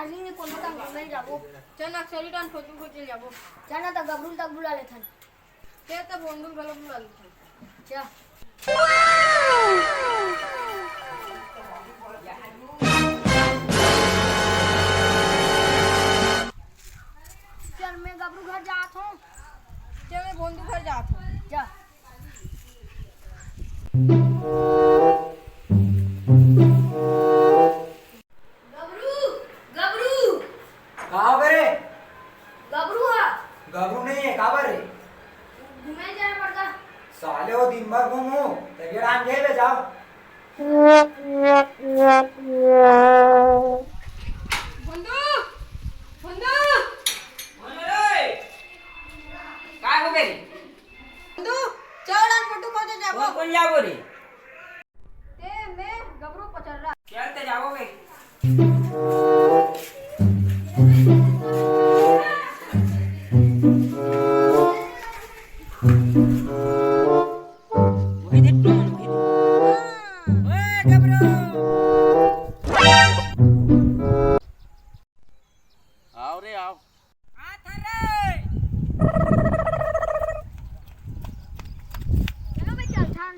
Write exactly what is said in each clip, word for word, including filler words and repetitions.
दार्जिलिंग में कोनो तक घूमे जाबो। चल, नक्सली टन फोटो खींचे जाबो। चल ना, त गबरू तक बुला लेथन। ते त भोंदू घलो बुला लेथन। चल। चल, मैं गबरू घर जात हूँ। चल, मैं भोंदू घर जात हूँ। जा। गबरू, गबरू। का हो गे रे? गबरू हा। गबरू नहीं है, काबर रे? घूमे जाए पड़ता। साले, वो दिन भर घूमू, तबीयत आन गए बे, जाओ। भोंदू, भोंदू। बोल रे। का हो गे रे? भोंदू, चल ना फोटो खींचे जाबो। कौन, कौन जाबो रे? ते, मैं, गबरू, पचर्रा। चल ते जाबो बे। वही दे टोन, वही दे। ओए, गबरू। आओ रे, आओ। आ, थर्रे। चलो बे, चल, ठान।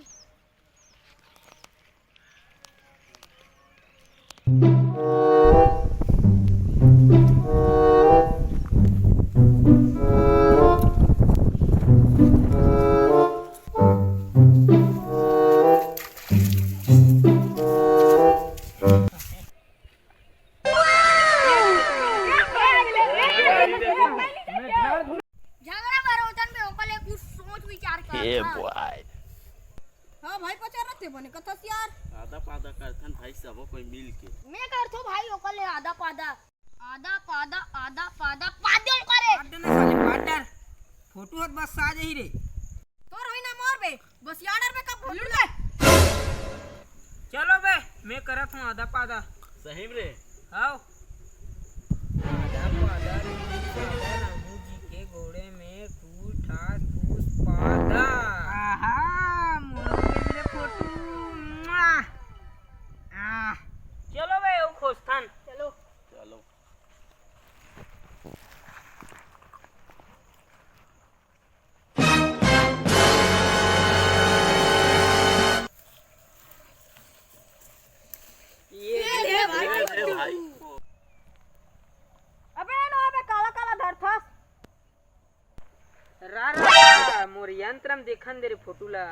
झगड़ा बरोचन में ओकर ले कुछ सोच विचार कर। ए हाँ। बॉय। हाँ भाई, पचर्रा ते बने कथस यार। आधा पाधा करथन भाई, सबो कोई मिल के। मैं करथो भाई, ओकर ले आधा पाधा। आधा पाधा, आधा पाधा, पादे ओकर। पादे ना साले, पादर। फोटो हत बस आ जाही रे। तोर होई ना मोर बे। बस यार, डर में कब भूल गए? चलो बे, मैं करत हूँ आधा पाधा। सही में रे? हाव। आधा पाधा, आधा रामू जी के गोड़े में कूट ठास फूस पाधा। आहा, मोर ले फोटो। मुआ। आह। चलो बे, ओ खोजथन। चलो। चलो। ये ये दे भाई, ये दे फोटो। भाई। अबे नो, अबे काला काला धरथस। रा रा, मोर यंत्र म देखन दे रे फोटो ला।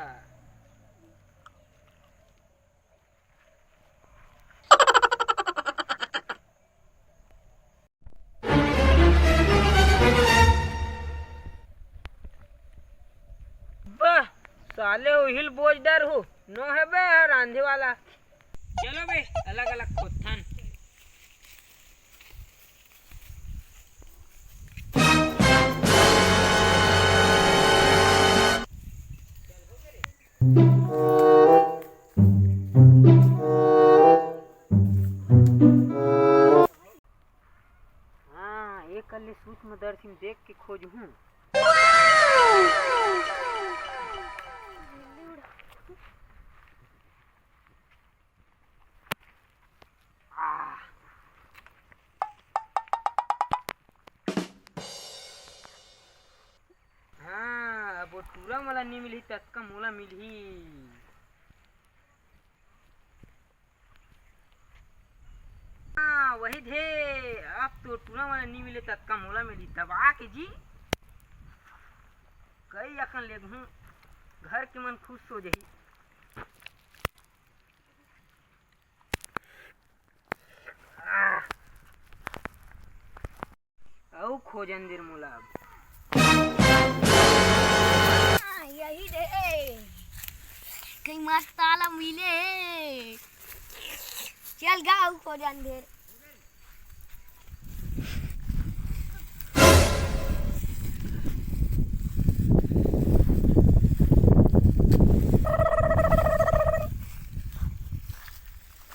बा, साले उहिल बोझ डर हूँ, नो है बे रांधे वाला। चलो बे, अलग-अलग खोदथन। हाँ, एक कल्ले सूक्ष्मदर्शी में देख के खोजहूँ। आह। हाँ, अब वो टूरा मोला नी मिलही, ततका मोला मिलही। हाँ, वही दे, अब तो टूरा मोला नी मिले, ततका मोला मिलही। दबा के जी, कई अकन लेगहूँ, घर के मन खुश हो जाही। अउ खोजन दे रे मोला अब। हाँ, यही दे। कहीं मस्त ताला मिले। चल गा, अउ खोजन दे रे।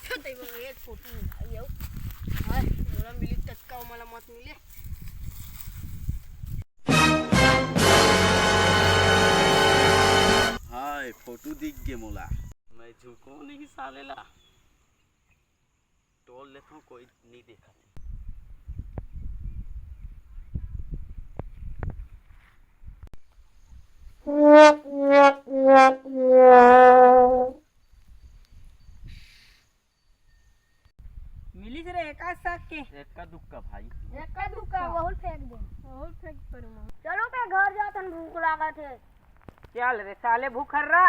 छोटे बड़े एक फोटो भाई आओ। हाय, मोला मिली ततका, मोला मत मिले। हाय, फोटो दिख गे मोला। मैं झुको नहीं साले ला। टोल लेथों, कोई नहीं देखा थे। मिलिस रे एका साग के। एक्का दुक्का भाई। एक्का दुक्का, वहुल फेंक दे। वहुल फेंक पर। चलो बे, घर जाथन, भूख लागत हे। चल रे साले भूखर्रा।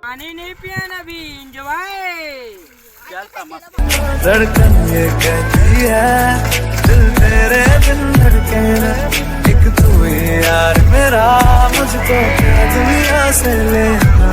पानी नहीं पिया ना अभी, एंजॉय। चलता मस्त। धड़कन ये कहती है, दिल तेरे बिन धड़के ना, एक तू ही यार मेरा, मुझको क्या दुनिया से लेना।